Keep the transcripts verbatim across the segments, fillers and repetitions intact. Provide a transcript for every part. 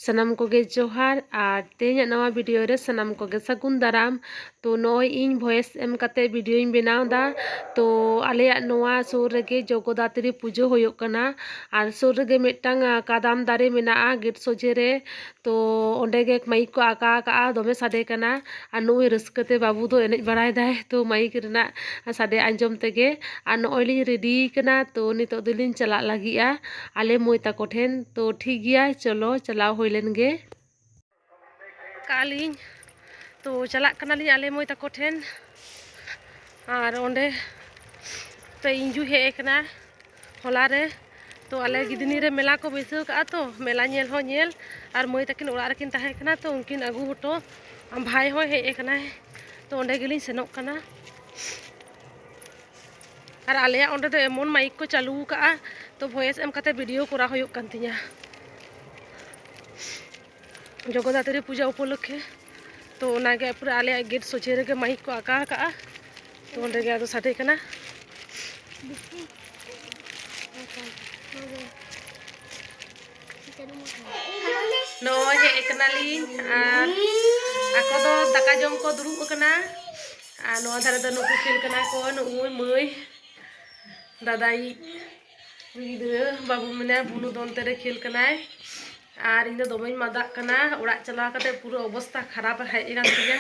ᱥᱟᱱᱟᱢ ᱠᱚᱜᱮ ᱡᱚᱦᱟᱨ, ᱟᱨ ᱛᱮᱦᱮᱧᱟᱜ ᱱᱟᱣᱟ ᱵᱷᱤᱰᱤᱭᱳ ᱨᱮ ᱥᱟᱱᱟᱢ ᱠᱚᱜᱮ ᱥᱟᱹᱜᱩᱱ ᱫᱟᱨᱟᱢ᱾ ᱛᱚ, ᱱᱚᱜᱼᱚᱭ ᱤᱧ ᱵᱷᱚᱭᱮᱥ ᱮᱢ ᱠᱟᱛᱮ ᱵᱷᱤᱰᱤᱭᱳᱧ ᱵᱮᱱᱟᱣ ᱮᱫᱟ᱾ ᱛᱚ, ᱟᱞᱮᱭᱟᱜ ᱱᱚᱣᱟ ᱥᱩᱨ ᱨᱮᱜᱮ ᱡᱚᱜᱚᱫᱟᱛᱨᱤ ᱯᱩᱡᱟᱹ ᱦᱩᱭᱩᱜ ᱠᱟᱱᱟ, ᱟᱨ ᱥᱩᱨ ᱨᱮᱜᱮ ᱢᱤᱫᱴᱟᱝ, ᱟ, ᱠᱟᱫᱟᱢ ᱫᱟᱨᱮ ᱢᱮᱱᱟᱜᱼᱟ ᱜᱮᱴ ᱥᱚᱡᱷᱮ ᱨᱮ᱾ ᱛᱚ, ᱚᱸᱰᱮ ᱜᱮ ᱢᱟᱭᱤᱠ ᱠᱚ ᱟᱠᱟ ᱟᱠᱟᱜᱼᱟ, ᱫᱚᱢᱮ ᱥᱟᱰᱮ ᱠᱟᱱᱟ᱾ ᱟᱨ ᱱᱩᱭ ᱨᱟᱹᱥᱠᱟᱹ ᱛᱮ ᱵᱟᱹᱵᱩ ᱫᱚ ᱮᱱᱮᱡ ᱵᱟᱲᱟᱭ ᱫᱟᱭ, ᱛᱚ, ᱢᱟᱭᱤᱠ ᱨᱮᱱᱟᱜ ᱥᱟᱰᱮ ᱟᱸᱡᱚᱢ ᱛᱮᱜᱮ᱾ ᱟᱨ ᱱᱚᱜᱼᱚᱭ ᱞᱤᱧ ᱨᱮᱰᱤ ᱠᱟᱱᱟ, ᱛᱚ, ᱱᱤᱛᱚᱜ ᱫᱚᱞᱤᱧ ᱪᱟᱞᱟᱜ ᱞᱟᱹᱜᱤᱫᱼᱟ ᱟᱞᱮ ᱢᱟᱹᱭ ᱛᱟᱠᱚ ᱴᱷᱮᱱ᱾ ᱛᱚ, ᱴᱷᱤᱠ ᱜᱮᱭᱟ, ᱪᱚᱞᱚ ᱪᱟᱞᱟᱣ ᱦᱩᱭ ᱞᱮᱱ ᱜᱮ᱾ ᱠᱟᱜᱼᱟ ᱞᱤᱧ᱾ ᱛᱚ, ᱪᱟᱞᱟᱜ ᱠᱟᱱᱟᱞᱤᱧ ᱟᱞᱮ ᱢᱟᱹᱭ ᱛᱟᱠᱚ ᱴᱷᱮᱱ᱾ ᱟᱨ ᱚᱸᱰᱮ ᱛᱚ, ᱤᱧ ᱡᱩ ᱦᱮᱡ ᱟᱠᱟᱱᱟ ᱦᱚᱞᱟ ᱨᱮ᱾ ᱛᱚ, ᱟᱞᱮ ᱜᱤᱫᱷᱱᱤ ᱨᱮ ᱢᱮᱞᱟ ᱠᱚ ᱵᱟᱹᱭᱥᱟᱹᱣ ᱠᱟᱜᱼᱟ, ᱛᱚ, ᱢᱮᱞᱟ ᱧᱮᱞ ᱦᱚᱸ ᱧᱮᱞ, ᱟᱨ ᱢᱟᱹᱭ ᱛᱟᱹᱠᱤᱱ ᱚᱲᱟᱜ ᱨᱮᱠᱤᱱ ᱛᱟᱦᱮᱸ ᱠᱟᱱᱟ, ᱛᱚ, ᱩᱱᱠᱤᱱ ᱟᱹᱜᱩ ᱦᱚᱴᱚ᱾ ᱟᱨ ᱵᱷᱟᱭ ᱦᱚᱸᱭ ᱦᱮᱡ ᱟᱠᱟᱱᱟᱭ, ᱛᱚ, ᱚᱸᱰᱮ ᱜᱮᱞᱤᱧ ᱥᱮᱱᱚᱜ ᱠᱟᱱᱟ᱾ ᱟᱨ ᱟᱞᱮᱭᱟᱜ ᱚᱸᱰᱮ ᱫᱚ ᱮᱢᱚᱱ ᱢᱟᱭᱤᱠ ᱠᱚ ᱪᱟᱹᱞᱩ ᱟᱠᱟᱜᱼᱟ, ᱛᱚ, ᱵᱷᱚᱭᱮᱥ ᱮᱢ ᱠᱟᱛᱮ ᱵᱷᱤᱰᱤᱭᱳ ᱠᱚᱨᱟᱣ ᱦᱩᱭᱩᱜ ᱠᱟᱱ ᱛᱤᱧᱟ᱾ ᱡᱚᱜᱚᱫᱷᱟᱛᱨᱤ ᱯᱩᱡᱟᱹ ᱩᱯᱚᱞᱚᱠᱠᱷᱮ᱾ ᱛᱚ, ᱚᱱᱟᱜᱮ ᱯᱩᱨᱟᱹ ᱟᱞᱮᱭᱟᱜ ᱜᱮᱴ ᱥᱚᱡᱷᱮ ᱨᱮᱜᱮ ᱢᱟᱭᱤᱠ ᱠᱚ ᱟᱠᱟ ᱟᱠᱟᱜᱼᱟ᱾ ᱛᱚ, ᱚᱸᱰᱮ ᱜᱮ ᱟᱫᱚ ᱥᱟᱰᱮ ᱠᱟᱱᱟ᱾ ᱱᱚᱜᱼᱚᱭ ᱦᱮᱡ ᱠᱟᱱᱟᱞᱤᱧ, ᱟᱨ ᱟᱠᱚ ᱫᱚ ᱫᱟᱠᱟ ᱡᱚᱢ ᱠᱚ ᱫᱩᱲᱩᱵ ᱟᱠᱟᱱᱟ᱾ ᱟᱨ ᱱᱚᱣᱟ ᱫᱷᱟᱨᱮ ᱫᱚ ᱱᱩᱠᱩ ᱠᱷᱮᱞ ᱠᱟᱱᱟ ᱠᱚ, ᱱᱩᱜᱼᱩᱭ ᱢᱟᱹᱭ, ᱫᱟᱫᱟᱭᱤᱡ ᱜᱤᱫᱽᱨᱟᱹ, ᱵᱟᱹᱵᱩ ᱢᱮᱱᱟᱭᱟ, ᱵᱩᱱᱩ ᱫᱚ ᱚᱱᱛᱮ ᱨᱮ ᱠᱷᱮᱞ ᱠᱟᱱᱟᱭ᱾ ᱟᱨ ᱤᱧ ᱫᱚ ᱫᱚᱢᱮᱧ ᱢᱟᱫᱟᱜ ᱠᱟᱱᱟ, ᱚᱲᱟᱜ ᱪᱟᱞᱟᱣ ᱠᱟᱛᱮ ᱯᱩᱨᱟᱹ ᱚᱵᱚᱥᱛᱟ ᱠᱷᱟᱨᱟᱯ ᱦᱮᱡ ᱟᱠᱟᱱ ᱛᱤᱧᱟ᱾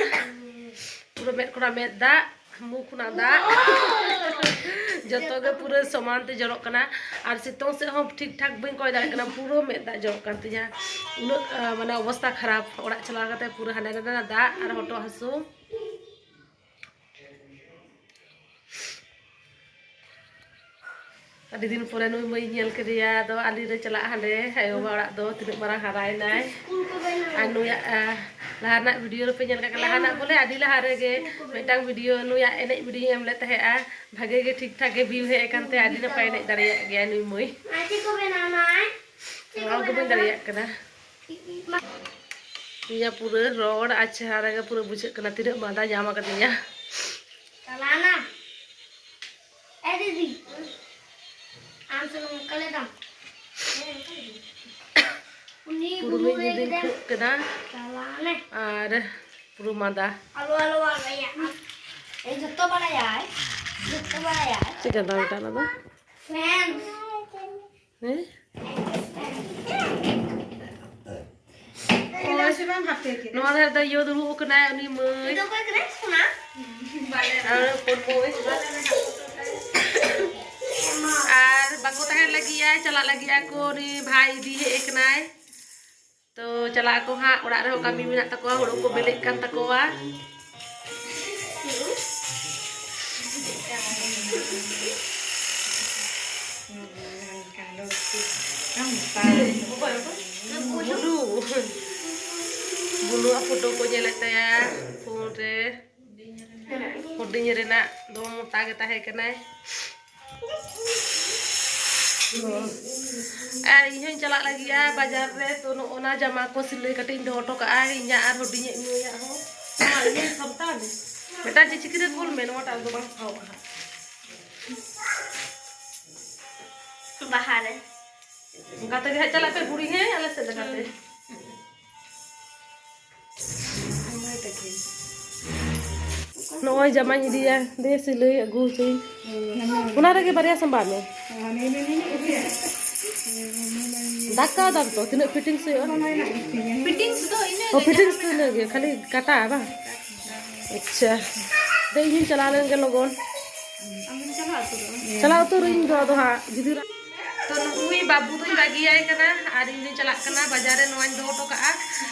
ᱯᱩᱨᱟᱹ ᱢᱮᱫ ᱠᱷᱚᱱᱟᱜ ᱢᱮᱫ ᱫᱟᱜ, ᱢᱩ ᱠᱷᱚᱱᱟᱜ ᱫᱟᱜ, ᱡᱚᱛᱚ ᱜᱮ ᱯᱩᱨᱟᱹ ᱥᱚᱢᱟᱱ ᱛᱮ ᱡᱚᱨᱚᱜ ᱠᱟᱱᱟ᱾ ᱟᱨ ᱥᱤᱛᱩᱝ ᱥᱮᱫ ᱦᱚᱸ ᱴᱷᱤᱠ ᱴᱷᱟᱠ ᱵᱟᱹᱧ ᱠᱚᱭ ᱫᱟᱲᱮᱭᱟᱜ ᱠᱟᱱᱟ, ᱯᱩᱨᱟᱹ ᱢᱮᱫ ᱫᱟᱜ ᱡᱚᱨᱚᱜ ᱠᱟᱱ ᱛᱤᱧᱟ᱾ ᱩᱱᱟᱹᱜ, ᱟ, ᱢᱟᱱᱮ ᱚᱵᱚᱥᱛᱟ ᱠᱷᱟᱨᱟᱯ, ᱚᱲᱟᱜ ᱪᱟᱞᱟᱣ ᱠᱟᱛᱮ ᱯᱩᱨᱟᱹ ᱦᱟᱸᱰᱮ ᱱᱟᱰᱮ ᱫᱟᱜ ᱟᱨ ᱦᱚᱴᱚᱜ ᱦᱟᱹᱥᱩ᱾ ᱟᱹᱰᱤ ᱫᱤᱱ ᱯᱚᱨᱮ ᱱᱩᱭ ᱢᱟᱹᱭ ᱧᱮᱞ ᱠᱮᱫᱮᱭᱟ, ᱟᱫᱚ ᱟᱹᱞᱤᱧ ᱨᱮ ᱪᱟᱞᱟᱜ ᱦᱟᱸᱰᱮ ᱟᱭᱳ ᱵᱟᱵᱟ ᱚᱲᱟᱜ ᱫᱚ, ᱛᱤᱱᱟᱹᱜ ᱢᱟᱨᱟᱝ ᱦᱟᱨᱟᱭᱮᱱᱟᱭ᱾ ᱟᱨ ᱱᱩᱭᱟᱜ, ᱟ, ᱞᱟᱦᱟ ᱨᱮᱱᱟᱜ ᱵᱷᱤᱰᱤᱭᱳ ᱨᱮᱯᱮ ᱧᱮᱞ ᱠᱟᱜ ᱜᱮᱭᱟ, ᱞᱟᱦᱟ ᱨᱮᱱᱟᱜ ᱵᱚᱞᱮ ᱟᱹᱰᱤ ᱞᱟᱦᱟ ᱨᱮᱜᱮ ᱢᱤᱫᱴᱟᱝ ᱵᱷᱤᱰᱤᱭᱳ, ᱱᱩᱭᱟᱜ ᱮᱱᱮᱡ ᱵᱷᱤᱰᱤᱭᱳᱧ ᱮᱢ ᱞᱮᱫ ᱛᱟᱦᱮᱸᱜᱼᱟ, ᱵᱷᱟᱜᱮ ᱜᱮ ᱴᱷᱤᱠ ᱴᱷᱟᱠ ᱜᱮ ᱵᱷᱤᱭᱩ ᱦᱮᱡ ᱟᱠᱟᱱ ᱛᱮ ᱟᱹᱰᱤ ᱱᱟᱯᱟᱭ ᱮᱱᱮᱡ ᱫᱟᱲᱮᱭᱟᱜ ᱜᱮᱭᱟ ᱱᱩᱭ ᱢᱟᱹᱭ᱾ ᱟᱨ ᱪᱮᱫ ᱠᱚ ᱵᱮᱱᱟᱣ ᱢᱟᱭ? ᱨᱚᱲ ᱜᱮ ᱵᱟᱹᱧ ᱫᱟᱲᱮᱭᱟᱜ ᱠᱟᱱᱟ᱾ ᱤᱧᱟᱹᱜ ᱯᱩᱨᱟᱹ ᱨᱚᱲ ᱟᱨ ᱪᱮᱦᱨᱟ ᱨᱮᱜᱮ ᱯᱩᱨᱟᱹ ᱵᱩᱡᱷᱟᱹᱜ ᱠᱟᱱᱟ ᱛᱤᱱᱟᱹᱜ ᱢᱟᱫᱟ ᱧᱟᱢ ᱟᱠᱟᱫᱤᱧᱟ᱾ ᱪᱟᱞᱟᱣᱱᱟ᱾ ᱮ ᱫᱤᱫᱤ, ᱟᱢ ᱥᱩᱱᱩᱢ ᱚᱠᱟ ᱞᱮᱫᱟᱢ? ᱩᱱᱤ ᱯᱩᱨᱟᱹ ᱵᱩᱞᱩ ᱢᱤᱫ ᱧᱤᱫᱟᱹᱧ ᱨᱮ ᱠᱷᱩᱜ ᱠᱮᱫᱟ᱾ ᱪᱟᱞᱟᱣᱱᱟᱭ᱾ ᱟᱨ ᱯᱩᱨᱟᱹ ᱢᱟᱸᱫᱟ᱾ ᱟᱞᱚ, ᱟᱞᱚ, ᱟᱞᱚᱭᱟ᱾ ᱮᱭ ᱡᱚᱛᱚ ᱵᱟᱲᱟᱭᱟᱭ᱾ ᱡᱚᱛᱚ ᱵᱟᱲᱟᱭᱟᱭ᱾ ᱪᱮᱫ ᱠᱟᱱ ᱫᱟᱢ ᱢᱤᱫᱴᱟᱝ ᱚᱱᱟ ᱫᱚ? ᱯᱷᱮᱱ᱾ ᱦᱮᱸ? ᱱᱚᱣᱟ ᱫᱷᱟᱨᱮ ᱫᱚ ᱭᱳ ᱫᱩᱲᱩᱵ ᱟᱠᱟᱱᱟᱭ, ᱩᱱᱤ ᱢᱟᱹᱭ᱾ ᱱᱤᱛᱚᱜ ᱚᱠᱚᱭ ᱠᱟᱱᱟᱭ? ᱥᱳᱱᱟ? ᱟᱨ ᱦᱚᱯᱚᱱ ᱢᱟᱹᱭ᱾ ᱟᱨ ᱵᱟᱠᱚ ᱛᱟᱦᱮᱱ ᱞᱟᱹᱜᱤᱫ ᱟᱭ, ᱪᱟᱞᱟᱜ ᱞᱟᱹᱜᱤᱫ ᱟᱠᱚ, ᱩᱱᱤ ᱵᱷᱟᱭ ᱤᱫᱤ ᱦᱮᱡ ᱟᱠᱟᱱᱟᱭ᱾ ᱛᱚ ᱪᱟᱞᱟᱜ ᱟᱠᱚ ᱦᱟᱸᱜ, ᱚᱲᱟᱜ ᱨᱮᱦᱚᱸ ᱠᱟᱹᱢᱤ ᱢᱮᱱᱟᱜ ᱛᱟᱠᱚᱣᱟ, ᱦᱩᱲᱩ ᱠᱚ ᱵᱮᱞᱮᱜ ᱠᱟᱱ ᱛᱟᱠᱚᱣᱟ᱾ ᱵᱩᱞᱩ, ᱵᱩᱞᱩᱣᱟᱜ ᱯᱷᱳᱴᱳ ᱠᱚ ᱧᱮᱞᱮᱫ ᱛᱟᱭᱟ ᱯᱷᱳᱱ ᱨᱮ᱾ ᱦᱩᱰᱤᱧ ᱨᱮᱱᱟᱜ ᱫᱚ ᱢᱚᱴᱟ ᱜᱮ ᱛᱟᱦᱮᱸ ᱠᱟᱱᱟᱭ᱾ ᱟᱨ ᱤᱧ ᱦᱚᱸᱧ ᱪᱟᱞᱟᱜ ᱞᱟᱹᱜᱤᱫᱼᱟ ᱵᱟᱡᱟᱨ ᱨᱮ, ᱛᱚ ᱱᱚᱜᱼᱚ ᱱᱟ ᱡᱟᱢᱟ ᱠᱚ ᱥᱤᱞᱟᱹᱭ ᱠᱟᱛᱮ ᱤᱧ ᱫᱚᱦᱚ ᱦᱚᱴᱚ ᱠᱟᱜᱼᱟ, ᱤᱧᱟᱹᱜ ᱟᱨ ᱦᱩᱰᱤᱧᱤᱡ ᱢᱟᱹᱭᱟᱜ ᱦᱚᱸ᱾ ᱱᱚᱣᱟ ᱤᱭᱟᱹ ᱥᱟᱢᱴᱟᱣ ᱢᱮ, ᱢᱤᱫᱴᱟᱝ ᱪᱤᱪᱤ ᱨᱮ ᱠᱩᱞ ᱢᱮ, ᱱᱚᱣᱟᱴᱟᱜ ᱫᱚ ᱵᱟᱝ ᱥᱟᱯᱷᱟᱣ ᱠᱟᱱᱟ᱾ ᱵᱟᱦᱟ ᱨᱮ᱾ ᱚᱱᱠᱟ ᱛᱮᱜᱮ ᱦᱟᱸᱜ ᱪᱟᱞᱟᱜ ᱯᱮ ᱵᱩᱲᱦᱤ, ᱦᱮᱸ, ᱟᱞᱮ ᱥᱮᱫ ᱞᱮᱠᱟᱛᱮ᱾ ᱱᱚᱜᱼᱚᱭ ᱡᱟᱢᱟᱧ ᱤᱫᱤᱭᱟ, ᱫᱮ ᱥᱤᱞᱟᱹᱭ ᱟᱹᱜᱩ ᱦᱚᱪᱚᱭ᱾ ᱚᱱᱟ ᱨᱮᱜᱮ ᱵᱟᱨᱭᱟ ᱥᱟᱢᱵᱟᱣ ᱢᱮ᱾ ᱫᱟᱠᱟ ᱫᱟᱢ ᱛᱚ ᱛᱤᱱᱟᱹᱜ ᱯᱷᱤᱴᱤᱝᱥ ᱦᱩᱭᱩᱜᱼᱟ? ᱯᱷᱤᱴᱤᱝᱥ ᱫᱚ ᱤᱱᱟᱹ ᱚ, ᱜᱮ, ᱯᱷᱤᱴᱤᱝᱥ ᱡᱟᱦᱟᱸ ᱫᱚ ᱤᱱᱟᱹ ᱜᱮ, ᱠᱷᱟᱹᱞᱤ ᱠᱟᱴᱟ ᱵᱟᱝ? ᱟᱪᱪᱷᱟ, ᱫᱮ ᱤᱧ ᱦᱚᱸᱧ ᱪᱟᱞᱟᱣ ᱞᱮᱱ ᱜᱮ ᱞᱚᱜᱚᱱ᱾ ᱟᱢ ᱫᱚᱢ ᱪᱟᱞᱟᱜ ᱟᱹᱛᱩ ᱫᱚ? ᱪᱟᱞᱟᱣ ᱩᱛᱟᱹᱨ ᱤᱧ ᱫᱚ ᱟᱫᱚ ᱦᱟᱸᱜ ᱡᱩᱫᱤ ᱛᱚ ᱱᱩᱭ ᱵᱟᱹᱵᱩ ᱫᱚᱧ ᱵᱟᱹᱜᱤᱭᱟᱭ ᱠᱟᱱᱟ ᱟᱨ ᱤᱧ ᱫᱚᱧ ᱪᱟᱞᱟᱜ ᱠᱟᱱᱟ ᱵᱟᱡᱟᱨ ᱨᱮ, ᱱᱚᱣᱟᱧ ᱫᱚᱦᱚ ᱦᱚᱴᱚ ᱠᱟᱜᱼᱟ᱾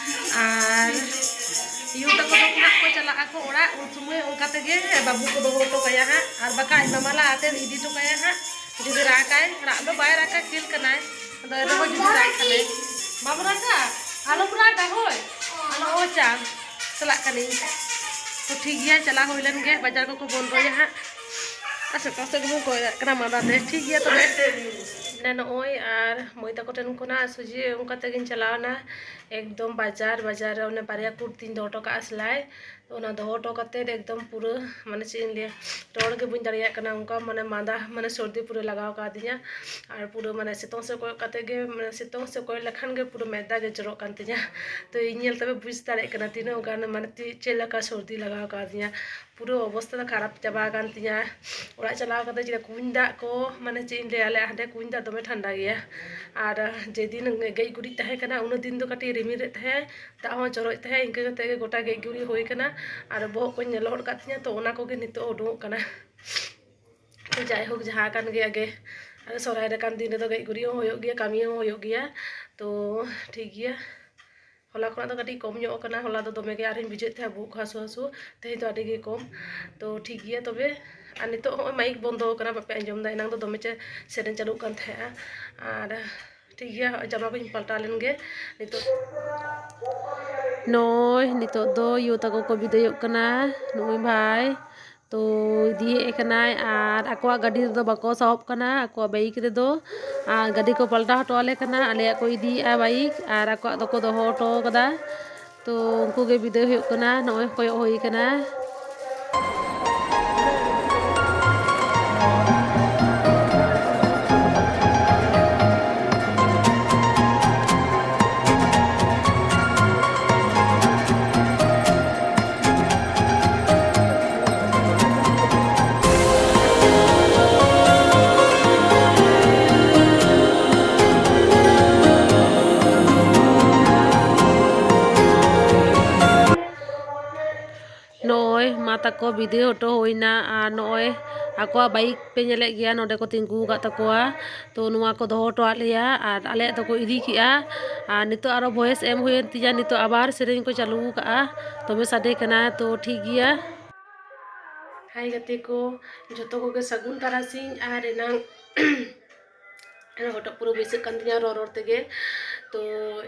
ᱟᱨ ᱭᱩ ᱛᱟᱠᱚ ᱫᱚ ᱦᱟᱸᱜ ᱠᱚ ᱪᱟᱞᱟᱜ ᱟᱠᱚ ᱚᱲᱟᱜ, ᱩᱱ ᱥᱚᱢᱚᱭ ᱚᱱᱠᱟ ᱛᱮᱜᱮ ᱵᱟᱹᱵᱩ ᱠᱚ ᱫᱚᱦᱚ ᱦᱚᱴᱚ ᱠᱟᱭᱟ ᱦᱟᱸᱜ᱾ ᱟᱨ ᱵᱟᱠᱷᱟᱡ ᱢᱟᱢᱟ ᱞᱟᱦᱟ ᱛᱮ ᱤᱫᱤ ᱦᱚᱴᱚ ᱠᱟᱭᱟ ᱦᱟᱸᱜ, ᱡᱩᱫᱤ ᱨᱟᱜᱟᱭ, ᱨᱟᱜ ᱫᱚ ᱵᱟᱭ ᱨᱟᱜᱟ, ᱠᱷᱮᱞ ᱠᱟᱱᱟᱭ᱾ ᱟᱫᱚ ᱮᱱ ᱨᱮᱦᱚᱸ ᱡᱩᱫᱤ ᱨᱟᱜ ᱠᱷᱟᱱᱮ, ᱵᱟᱢ ᱨᱟᱜᱟ? ᱟᱞᱚᱢ ᱨᱟᱜᱟ, ᱦᱳᱭ᱾ ᱟᱞᱚ ᱚᱪᱟ᱾ ᱪᱟᱞᱟᱜ ᱠᱟᱹᱱᱟᱹᱧ᱾ ᱛᱚ ᱴᱷᱤᱠ ᱜᱮᱭᱟ, ᱪᱟᱞᱟᱣ ᱦᱩᱭ ᱞᱮᱱ ᱜᱮ, ᱵᱟᱡᱟᱨ ᱠᱚᱠᱚ ᱵᱚᱱᱫᱚᱭᱟ ᱦᱟᱸᱜ᱾ ᱟᱨ ᱥᱮᱛᱟᱜ ᱥᱮᱫ ᱜᱮᱵᱚᱱ ᱠᱚᱭᱚᱜ ᱠᱟᱱᱟ ᱢᱟᱸᱫᱟ ᱛᱮ᱾ ᱴᱷᱤᱠ ᱜᱮᱭᱟ ᱛᱚᱵᱮ᱾ ᱱᱚᱜᱼᱚᱭ ᱟᱨ ᱢᱟᱹᱭ ᱛᱟᱠᱚ ᱴᱷᱮᱱ ᱠᱷᱚᱱᱟᱜ ᱥᱚᱡᱷᱮ ᱚᱱᱠᱟ ᱛᱮᱜᱤᱧ ᱪᱟᱞᱟᱣᱱᱟ ᱮᱠᱫᱚᱢ ᱵᱟᱡᱟᱨ, ᱵᱟᱡᱟᱨ ᱨᱮ ᱚᱱᱮ ᱵᱟᱨᱭᱟ ᱠᱩᱨᱛᱤᱧ ᱫᱚᱦᱚ ᱦᱚᱴᱚ ᱠᱟᱜᱼᱟ ᱥᱮᱞᱟᱭ᱾ ᱚᱱᱟ ᱫᱚᱦᱚ ᱦᱚᱴᱚ ᱠᱟᱛᱮᱫ ᱮᱠᱫᱚᱢ ᱯᱩᱨᱟᱹ, ᱢᱟᱱᱮ, ᱪᱮᱫ ᱤᱧ ᱞᱟᱹᱭᱟ, ᱨᱚᱲ ᱜᱮ ᱵᱟᱹᱧ ᱫᱟᱲᱮᱭᱟᱜ ᱠᱟᱱᱟ᱾ ᱚᱱᱠᱟ, ᱢᱟᱱᱮ, ᱢᱟᱸᱫᱟ, ᱢᱟᱱᱮ, ᱥᱚᱨᱫᱤ ᱯᱩᱨᱟᱹ ᱞᱟᱜᱟᱣ ᱠᱟᱣᱫᱤᱧᱟ᱾ ᱟᱨ ᱯᱩᱨᱟᱹ, ᱢᱟᱱᱮ, ᱥᱤᱛᱩᱝ ᱥᱮᱫ ᱠᱚᱭᱚᱜ ᱠᱟᱛᱮᱫ ᱜᱮ, ᱢᱟᱱᱮ, ᱥᱤᱛᱩᱝ ᱥᱮᱫ ᱠᱚᱭᱚᱜ ᱞᱮᱠᱷᱟᱱ ᱜᱮ ᱯᱩᱨᱟᱹ ᱢᱮᱫ ᱫᱟᱜ ᱜᱮ ᱡᱚᱨᱚᱜ ᱠᱟᱱ ᱛᱤᱧᱟ᱾ ᱛᱚ, ᱤᱧ ᱧᱮᱞ ᱛᱮᱯᱮ ᱵᱩᱡᱽ ᱫᱟᱲᱮᱭᱟᱜ ᱠᱟᱱᱟ ᱛᱤᱱᱟᱹᱜ ᱜᱟᱱ, ᱢᱟᱱᱮ, ᱛᱤ-, ᱪᱮᱫ ᱞᱮᱠᱟ ᱥᱚᱨᱫᱤ ᱞᱟᱜᱟᱣ ᱠᱟᱣᱫᱤᱧᱟ᱾ ᱯᱩᱨᱟᱹ ᱚᱵᱚᱥᱛᱷᱟ ᱫᱚ ᱠᱷᱟᱨᱟᱯ ᱪᱟᱵᱟ ᱟᱠᱟᱱ ᱛᱤᱧᱟ᱾ ᱚᱲᱟᱜ ᱪᱟᱞᱟᱣ ᱠᱟᱛᱮ ᱪᱮᱫ ᱠᱩᱧ ᱫᱟᱜ ᱠᱚ, ᱢᱟᱱᱮ, ᱪᱮᱫ ᱤᱧ ᱞᱟᱹᱭᱟ, ᱟᱞᱮ ᱦᱟᱸᱰᱮ ᱠᱩᱧ ᱫᱟᱜ ᱫᱚᱢᱮ ᱴᱷᱟᱱᱰᱟ ᱜᱮᱭᱟ᱾ ᱟᱨ ᱡᱮᱫᱤᱱ ᱜᱮᱡ ᱜᱩᱨᱤᱡ ᱛᱟᱦᱮᱸ ᱠᱟᱱᱟ, ᱩᱱᱟᱹᱜ ᱫᱤᱱ ᱫᱚ ᱠᱟᱹᱴᱤᱡ ᱨᱤᱢᱤᱞ ᱮᱫ ᱛᱟᱦᱮᱸ, ᱫᱟᱜ ᱦᱚᱸ ᱡᱚᱨᱚᱭᱮᱫ ᱛᱟᱦᱮᱸ, ᱤᱱᱠᱟᱹ ᱠᱟᱛᱮ ᱜᱮ ᱜᱚᱴᱟ ᱜᱮᱡ ᱜᱩᱨᱤᱡ ᱦᱩᱭ ᱠᱟᱱᱟ᱾ ᱟᱨ ᱵᱚᱦᱚᱜ ᱠᱚᱧ ᱞᱚᱦᱚᱫ ᱟᱠᱟᱫ ᱛᱤᱧᱟ, ᱛᱚ ᱚᱱᱟ ᱠᱚᱜᱮ ᱱᱤᱛᱚᱜ ᱩᱰᱩᱝᱚᱜ ᱠᱟᱱᱟ᱾ ᱛᱚ ᱡᱟᱭᱦᱳᱠ, ᱡᱟᱦᱟᱸ ᱠᱟᱱ ᱜᱮᱭᱟ ᱜᱮ, ᱟᱨ ᱥᱚᱦᱨᱟᱭ ᱞᱮᱠᱟᱱ ᱫᱤᱱ ᱨᱮᱫᱚ ᱜᱮᱡ ᱜᱩᱨᱤᱡ ᱦᱚᱸ ᱦᱩᱭᱩᱜ ᱜᱮᱭᱟ, ᱠᱟᱹᱢᱤ ᱦᱚᱸ ᱦᱩᱭᱩᱜ ᱜᱮᱭᱟ᱾ ᱛᱚ ᱴᱷᱤᱠ ᱜᱮᱭᱟ, ᱦᱚᱞᱟ ᱠᱷᱚᱱᱟᱜ ᱫᱚ ᱠᱟᱹᱴᱤᱡ ᱠᱚᱢ ᱧᱚᱜ ᱟᱠᱟᱱᱟ᱾ ᱦᱚᱞᱟ ᱫᱚ ᱫᱚᱢᱮ ᱜᱮ ᱟᱨᱦᱚᱸᱧ ᱵᱩᱡᱷᱟᱹᱣᱮᱫ ᱛᱟᱦᱮᱸᱫ ᱵᱚᱦᱚᱜ ᱠᱚ ᱦᱟᱹᱥᱩ ᱦᱟᱹᱥᱩ, ᱛᱮᱦᱮᱧ ᱫᱚ ᱟᱹᱰᱤ ᱜᱮ ᱠᱚᱢ᱾ ᱛᱚ ᱴᱷᱤᱠ ᱜᱮᱭᱟ, ᱛᱚᱵᱮ ᱟᱨ ᱱᱤᱛᱚᱜ ᱦᱚᱸᱜᱼᱚᱭ ᱢᱟᱭᱤᱠ ᱵᱚᱱᱫᱚ ᱟᱠᱟᱱᱟ, ᱵᱟᱯᱮ ᱟᱸᱡᱚᱢ ᱮᱫᱟ᱾ ᱮᱱᱟᱝ ᱫᱚ ᱫᱚᱢᱮ ᱪᱮ-, ᱥᱮᱨᱮᱧ ᱪᱟᱹᱞᱩᱜ ᱠᱟᱱ ᱛᱟᱦᱮᱸᱜᱼᱟ᱾ ᱟᱨ ᱴᱷᱤᱠ ᱜᱮᱭᱟ, ᱡᱟᱢᱟ ᱠᱚᱧ ᱯᱟᱞᱴᱟᱣ ᱞᱮᱱ ᱜᱮ᱾ ᱱᱤᱛᱚᱜ ᱱᱚᱜᱼᱚᱭ ᱱᱤᱛᱚᱜ ᱫᱚ ᱭᱩ ᱛᱟᱠᱚ ᱠᱚ ᱵᱤᱫᱟᱹᱭᱚᱜ ᱠᱟᱱᱟ, ᱱᱩᱭ ᱵᱷᱟᱭ ᱛᱚ ᱤᱫᱤᱭᱮᱫ ᱠᱟᱱᱟᱭ, ᱟᱨ ᱟᱠᱚᱣᱟᱜ ᱜᱟᱹᱰᱤ ᱨᱮᱫᱚ ᱵᱟᱠᱚ ᱥᱟᱦᱚᱵ ᱠᱟᱱᱟ, ᱟᱠᱚᱣᱟᱜ ᱵᱟᱭᱤᱠ ᱨᱮᱫᱚ᱾ ᱟᱨ ᱜᱟᱹᱰᱤ ᱠᱚ ᱯᱟᱞᱴᱟᱣ ᱦᱚᱴᱚ ᱟᱞᱮ ᱠᱟᱱᱟ, ᱟᱞᱮᱭᱟᱜ ᱠᱚ ᱤᱫᱤᱭᱮᱫᱼᱟ ᱵᱟᱭᱤᱠ, ᱟᱨ ᱟᱠᱚᱣᱟᱜ ᱫᱚᱠᱚ ᱫᱚᱦᱚ ᱦᱚᱴᱚ ᱠᱟᱫᱟ᱾ ᱛᱚ ᱩᱱᱠᱩ ᱜᱮ ᱵᱤᱫᱟᱹᱭ ᱦᱩᱭᱩᱜ ᱠᱟᱱᱟ, ᱱᱚᱜᱼᱚᱭ ᱠᱚᱭᱚᱜ ᱦᱩᱭ ᱠᱟᱱᱟ᱾ ᱱᱚᱜᱼᱚᱭ ᱢᱟ ᱛᱟᱠᱚ ᱵᱤᱫᱟᱹᱭ ᱦᱚᱴᱚ ᱦᱩᱭᱱᱟ, ᱟᱨ ᱱᱚᱜᱼᱚᱭ ᱟᱠᱚᱣᱟᱜ ᱵᱟᱭᱤᱠ ᱯᱮ ᱧᱮᱞᱮᱫ ᱜᱮᱭᱟ, ᱱᱚᱰᱮ ᱠᱚ ᱛᱤᱸᱜᱩ ᱟᱠᱟᱫ ᱛᱟᱠᱚᱣᱟ᱾ ᱛᱚ ᱱᱚᱣᱟ ᱠᱚ ᱫᱚᱦᱚ ᱦᱚᱴᱚ ᱟᱫ ᱞᱮᱭᱟ, ᱟᱨ ᱟᱞᱮᱭᱟᱜ ᱫᱚᱠᱚ ᱤᱫᱤ ᱠᱮᱜᱼᱟ᱾ ᱟᱨ ᱱᱤᱛᱚᱜ ᱟᱨᱚ ᱵᱷᱚᱭᱮᱥ ᱮᱢ ᱦᱩᱭᱮᱱ ᱛᱤᱧᱟ, ᱱᱤᱛᱚᱜ ᱟᱵᱟᱨ ᱥᱮᱨᱮᱧ ᱠᱚ ᱪᱟᱹᱞᱩ ᱟᱠᱟᱫᱼᱟ, ᱫᱚᱢᱮ ᱥᱟᱰᱮ ᱠᱟᱱᱟ᱾ ᱛᱚ ᱴᱷᱤᱠ ᱜᱮᱭᱟ᱾ ᱦᱟᱭ ᱜᱟᱛᱮ ᱠᱚ, ᱡᱚᱛᱚ ᱠᱚᱜᱮ ᱥᱟᱹᱜᱩᱱ ᱛᱟᱨᱟᱥᱤᱧ᱾ ᱟᱨ ᱮᱱᱟᱝ ᱦᱚᱴᱚᱜ ᱯᱩᱨᱟᱹ ᱵᱟᱹᱭᱥᱟᱹᱜ ᱠᱟᱱ ᱛᱤᱧᱟ ᱨᱚᱲ ᱨᱚᱲ ᱛᱮᱜᱮ᱾ ᱛᱚ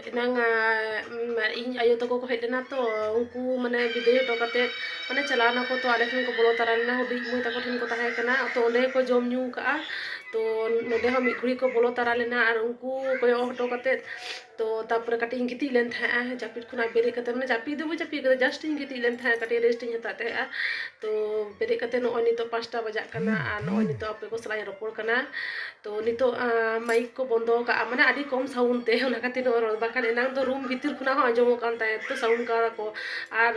ᱮᱱᱟᱝ ᱟᱸ, ᱤᱧ ᱟᱭᱳ ᱛᱟᱠᱚ ᱠᱚ ᱦᱮᱡ ᱞᱮᱱᱟ, ᱛᱚ ᱩᱱᱠᱩ ᱢᱟᱱᱮ ᱵᱤᱫᱟᱹᱭ ᱦᱚᱴᱚ ᱠᱟᱛᱮᱫ ᱢᱟᱱᱮ ᱪᱟᱞᱟᱣ ᱱᱟᱠᱚ᱾ ᱛᱚ ᱟᱞᱮ ᱴᱷᱮᱱ ᱠᱚ ᱵᱚᱞᱚ ᱛᱟᱨᱟ ᱞᱮᱱᱟ, ᱦᱩᱰᱤᱧ ᱢᱟᱹᱭ ᱛᱟᱠᱚ ᱴᱷᱮᱱ ᱠᱚ ᱛᱟᱦᱮᱸ ᱠᱟᱱᱟ, ᱛᱚ ᱚᱸᱰᱮ ᱠᱚ ᱡᱚᱢ ᱧᱩ ᱠᱟᱜᱼᱟ᱾ ᱛᱚ ᱱᱚᱸᱰᱮ ᱦᱚᱸ ᱢᱤᱫ ᱜᱷᱩᱲᱤ ᱠᱚ ᱵᱚᱞᱚ ᱛᱟᱨᱟ ᱞᱮᱱᱟ ᱟᱨ ᱩᱱᱠᱩ ᱠᱚᱭᱚᱜ ᱦᱚᱴᱚ ᱠᱟᱛᱮᱫ, ᱛᱚ ᱛᱟᱨᱯᱚᱨᱮ ᱠᱟᱹᱴᱤᱡ ᱤᱧ ᱜᱤᱛᱤᱡ ᱞᱮᱱ ᱛᱟᱦᱮᱸᱜᱼᱟ ᱡᱟᱹᱯᱤᱫ ᱠᱷᱚᱱᱟᱜ ᱵᱮᱨᱮᱫ ᱠᱟᱛᱮ, ᱢᱟᱱᱮ ᱡᱟᱹᱯᱤᱫ ᱫᱚ ᱵᱟᱹᱧ ᱡᱟᱹᱯᱤᱫ ᱠᱟᱫᱟ, just ᱤᱧ ᱜᱤᱛᱤᱡ ᱞᱮᱱ ᱛᱟᱦᱮᱸᱜᱼᱟ, ᱠᱟᱹᱴᱤᱡ rest ᱤᱧ ᱦᱟᱛᱟᱣ ᱛᱟᱦᱮᱸᱜᱼᱟ᱾ ᱛᱚ ᱵᱮᱨᱮᱫ ᱠᱟᱛᱮ ᱱᱚᱜᱼᱚᱭ ᱱᱤᱛᱚᱜ ᱯᱟᱸᱪᱴᱟ ᱵᱟᱡᱟᱜ ᱠᱟᱱᱟ ᱟᱨ ᱱᱚᱜᱼᱚᱭ ᱱᱤᱛᱚᱜ ᱟᱯᱮ ᱠᱚ ᱥᱟᱞᱟᱜ ᱤᱧ ᱨᱚᱯᱚᱲ ᱠᱟᱱᱟ᱾ ᱛᱚ ᱱᱤᱛᱚᱜ ᱟᱸ, mic ᱠᱚ ᱵᱚᱱᱫᱚ ᱠᱟᱜᱼᱟ, ᱢᱟᱱᱮ ᱟᱹᱰᱤ ᱠᱚᱢ sound ᱛᱮ, ᱚᱱᱟ ᱠᱷᱟᱹᱛᱤᱨ ᱱᱚᱜᱼᱚᱭ ᱨᱚᱲ, ᱵᱟᱠᱷᱟᱱ ᱮᱱᱟᱝ ᱫᱚ room ᱵᱷᱤᱛᱤᱨ ᱠᱷᱚᱱᱟᱜ ᱦᱚᱸ ᱟᱸᱡᱚᱢᱚᱜ ᱠᱟᱱ ᱛᱟᱦᱮᱸᱫ, ᱛᱚ sound ᱠᱟᱫᱟ ᱠᱚ᱾ ᱟᱨ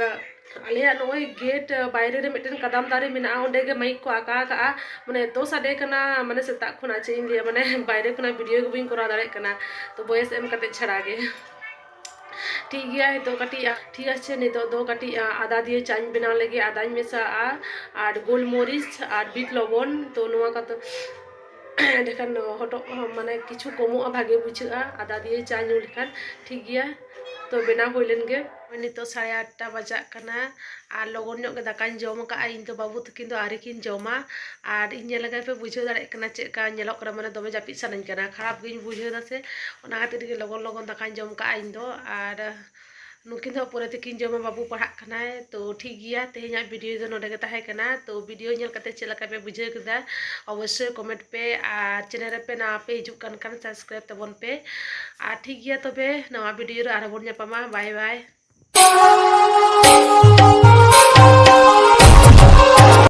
ᱟᱞᱮᱭᱟᱜ ᱱᱚᱜᱼᱚᱭ gate ᱵᱟᱭᱨᱮ ᱨᱮ ᱢᱤᱫᱴᱮᱱ ᱠᱟᱫᱟᱢ ᱫᱟᱨᱮ ᱢᱮᱱᱟᱜᱼᱟ, ᱚᱸᱰᱮ ᱜᱮ mic ᱠᱚ ᱟᱠᱟ ᱠᱟᱜᱼᱟ, ᱢᱟᱱᱮ ᱮᱛᱚ ᱥᱟᱰᱮ ᱠᱟᱱᱟ, ᱢᱟᱱᱮ ᱥᱮᱛᱟᱜ ᱠᱷᱚᱱᱟᱜ ᱪᱮᱫ ᱤᱧ ᱞᱟᱹᱭᱟ, ᱢᱟᱱᱮ ᱵᱟᱭᱨᱮ ᱠᱷᱚᱱᱟᱜ video ᱜᱮ ᱵᱟᱹᱧ ᱠᱚᱨᱟᱣ ᱫᱟᱲᱮᱭᱟᱜ ᱠᱟᱱᱟ, ᱛᱚ voice ᱮᱢ ᱠᱟᱛᱮ ᱪᱷᱟᱲᱟ ᱜᱮ᱾ ᱴᱷᱤᱠ ᱜᱮᱭᱟ, ᱱᱤᱛᱚᱜ ᱠᱟᱹᱴᱤᱡ, ᱴᱷᱤᱠ ᱟᱪᱷᱮ, ᱱᱤᱛᱚᱜ ᱫᱚ ᱠᱟᱹᱴᱤᱡ ᱟᱫᱟ ᱫᱤᱭᱮ ᱪᱟᱧ ᱵᱮᱱᱟᱣ ᱞᱟᱹᱜᱤᱫ᱾ ᱟᱫᱟᱧ ᱢᱮᱥᱟᱜᱼᱟ ᱟᱨ ᱜᱳᱞᱢᱚᱨᱤᱪ ᱟᱨ ᱵᱤᱴ ᱞᱚᱵᱚᱱ, ᱛᱚ ᱱᱚᱣᱟ ᱠᱚᱫᱚ ᱮᱸᱰᱮᱠᱷᱟᱱ ᱦᱚᱴᱚᱜ ᱦᱚᱸ ᱢᱟᱱᱮ ᱠᱤᱪᱷᱩ ᱠᱚᱢᱚᱜᱼᱟ, ᱵᱷᱟᱜᱮ ᱵᱩᱡᱷᱟᱹᱜᱼᱟ ᱟᱫᱟ ᱫᱤᱭᱮ ᱪᱟ ᱧᱩ ᱞᱮᱠᱷᱟᱱ᱾ ᱴᱷᱤᱠ ᱜᱮᱭᱟ, ᱛᱚ ᱵᱮᱱᱟᱣ ᱦᱩᱭ ᱞᱮᱱ ᱜᱮ᱾ ᱱᱤᱛᱚᱜ ᱥᱟᱲᱮ ᱟᱴᱴᱟ ᱵᱟᱡᱟᱜ ᱠᱟᱱᱟ ᱟᱨ ᱞᱚᱜᱚᱱ ᱧᱚᱜ ᱜᱮ ᱫᱟᱠᱟᱧ ᱡᱚᱢ ᱟᱠᱟᱫᱼᱟ᱾ ᱤᱧ ᱫᱚ ᱵᱟᱹᱵᱩ ᱛᱟᱹᱠᱤᱱ ᱫᱚ ᱟᱹᱣᱨᱤ ᱠᱤᱱ ᱡᱚᱢᱟ᱾ ᱟᱨ ᱤᱧ ᱧᱮᱞ ᱞᱮᱠᱷᱟᱱ ᱯᱮ ᱵᱩᱡᱷᱟᱹᱣ ᱫᱟᱲᱮᱭᱟᱜ ᱠᱟᱱᱟ ᱪᱮᱫ ᱞᱮᱠᱟ ᱧᱮᱞᱚᱜ ᱠᱟᱱᱟ, ᱢᱟᱱᱮ ᱫᱚᱢᱮ ᱡᱟᱹᱯᱤᱫ ᱥᱟᱱᱟᱧ ᱠᱟᱱᱟ, ᱠᱷᱟᱨᱟᱯ ᱜᱤᱧ ᱵᱩᱡᱷᱟᱹᱣ ᱮᱫᱟ ᱥᱮ, ᱚᱱᱟ ᱠᱷᱟᱹᱛᱤᱨ ᱜᱮ ᱞᱚᱜᱚᱱ ᱞᱚᱜᱚᱱ ᱫᱟᱠᱟᱧ ᱡᱚᱢ ᱠᱟᱜᱼᱟ ᱤᱧ ᱫᱚ᱾ ᱟᱨ ᱱᱩᱠᱤᱱ ᱫᱚ ᱯᱚᱨᱮ ᱛᱮᱠᱤᱱ ᱡᱚᱢᱟ, ᱵᱟᱹᱵᱩ ᱯᱟᱲᱦᱟᱜ ᱠᱟᱱᱟᱭ᱾ ᱛᱚ ᱴᱷᱤᱠ ᱜᱮᱭᱟ, ᱛᱮᱦᱮᱧᱟᱜ video ᱫᱚ ᱱᱚᱰᱮ ᱜᱮ ᱛᱟᱦᱮᱸ ᱠᱟᱱᱟ᱾ ᱛᱚ video ᱧᱮᱞ ᱠᱟᱛᱮ ᱪᱮᱫ ᱞᱮᱠᱟ ᱯᱮ ᱵᱩᱡᱷᱟᱹᱣ ᱠᱮᱫᱟ, ᱚᱵᱚᱥᱥᱳᱭ comment ᱯᱮ, ᱟᱨ channel ᱨᱮ ᱯᱮ ᱱᱟᱣᱟ ᱯᱮ ᱦᱤᱡᱩᱜ ᱠᱟᱱ ᱠᱷᱟᱱ subscribe ᱛᱟᱵᱚᱱ ᱯᱮ᱾ ᱟᱨ ᱴᱷᱤᱠ ᱜᱮᱭᱟ, ᱛᱚᱵᱮ ᱱᱟᱣᱟ video ᱨᱮ ᱟᱨᱦᱚᱸ ᱵᱚᱱ ᱧᱟᱯᱟᱢᱟ᱾ Bye bye.